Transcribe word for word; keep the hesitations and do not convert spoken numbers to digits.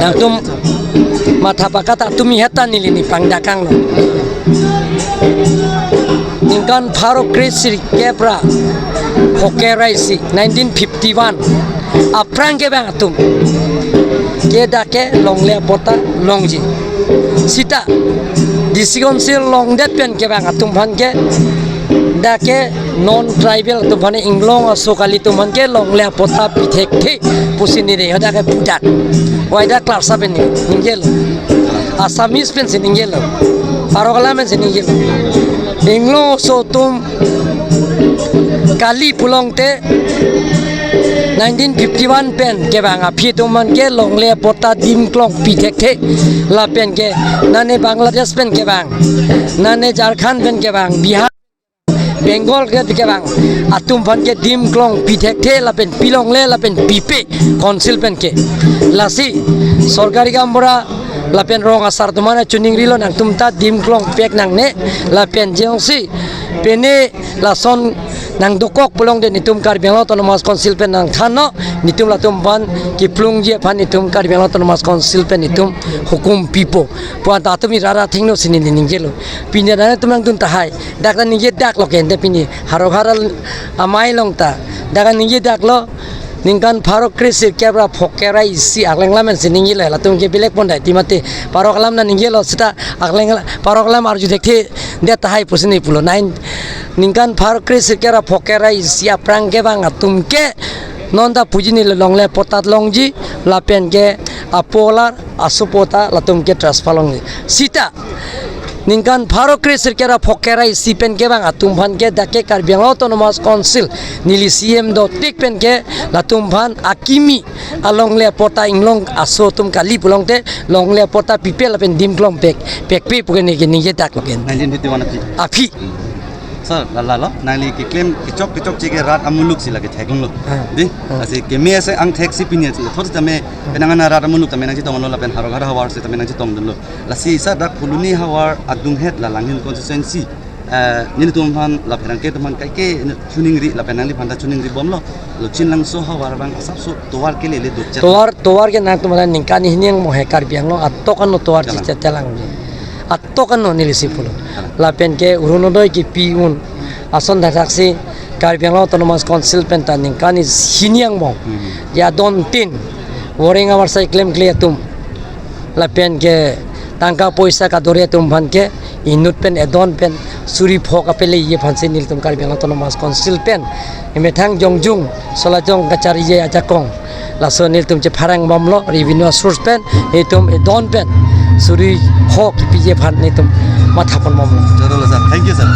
Atum matha pakat atum ihet ta neli nipangdakanglo. Ningkan pharo kre sirkep ra phokre ra isi, nineteen fifty-one aphrang kevang atum ke dak ke longle apatta longji. Sita D C Council longdet pen kevang atum aphan ke dak ke non tribal atum aphan, inglong aso kali atum aphan ke longle apatta pithekthe pusi neli hadak ke pudak. Wai dak klarsa pen ningjelo. Assamese pensi ningjelo. Parok alam pensi ningjelo. Inglong aso atum kali pulote nineteen fifty-one pen kevang aphi atum aphan ke longle apatta dimklong pithekthe. Lapen ke nane Bangladesh pen kevang, nane Jharkhand pen kevang, Bihar, Bengal ke kevang atum aphan ke dimklong pithekthe lapen pilongle lapen pipe council pen ke. Lasi sorkari gaonbura lapen rong asar atum aphan chuningrilo, nangtum ta dimklong pek nangne, lapen jongsi pine lason nangdokok pulote netum Karbi Anglong Autonomous Council pen nangthannon, netum latum aphan kiplungji aphan netum Karbi Anglong Autonomous Council pen netum hukum pipo pu anta atum irat athengno si neli ningjelo. Pini dak netum nangdun tahai. Dak ta ningje daklo ke, ante pini Haro Hara amei along ta dak ningje daklo. Ningkan pharo kre sirkep ra phokre ra isi arleng alam pensi ningjelo, latum ke bilek pondai ti mate parok alam ta ningjelo, sita arleng ala-, parok alam arju thekthe det tahai pusi neli pulo. Nine, ningkan pharo kre sirkep ra phokre ra isi aphrang kevang atum ke non ta puji, neli longle apatta longji lapen ke apo alar asopo ta latum ke transfer longji. Sita ningkan pharo kre sirkep ra phokre ra isi pen kevang atum aphan ke dak ke Karbi Anglong Autonomous Council neli C M dotik pen ke latum aphan akimi alongle apatta inglong aso atum kali pulote longle apatta pipe lapen dimklong pek, pekpe pu ke neli ke ningje daklo ke. Nineteen fifty-one aphi. Aphi. Sir, la la lo, nangli keklem kechok kechokche ke rat amuluk si lake theklonglo. Ah. Di, ah, lasi keme ase angthek si pini ase. Thot tame, ah, penang ana rat amuluk tame nangchetonglo lapen Haro Hara havar si tame nangchetongdunlo. Lasi sir, dak Phuloni havar adunghet la Langhin constituency, eh, nelitum aphan la pherangke atum aphan kaike chuningri lapen nangliphan ta chuningribomlo. Lo Chinlangso havar abang asapso tovar kelele dotchet. Tovar, tovar ke nangtum aphan ningkan hini angbong he Karbi Anglong atok ano tovar, kalang, chichetlang. Atok ano neli si pulo. Kalang. Lapen ke Orunodoi kipi un ason thakthak si Karbi Anglong Autonomous Council pen ta ningkan hini angbong. Hmm. Ya don tin. Waring avar sai klemkle atum. Lapen ke tangka poisa kadore atum aphan ke inut pen edon pen suri pho kapeleji aphan si nelitum Karbi Anglong Autonomous Council pen emethang jongjung solajong kacharliji ajakong laso nelitum chepharangbomlo, revenue source pen nelitum edon pen suri pho kipiji aphan nelitum mathaponbomlo. Jodolo sir. Thank you sir.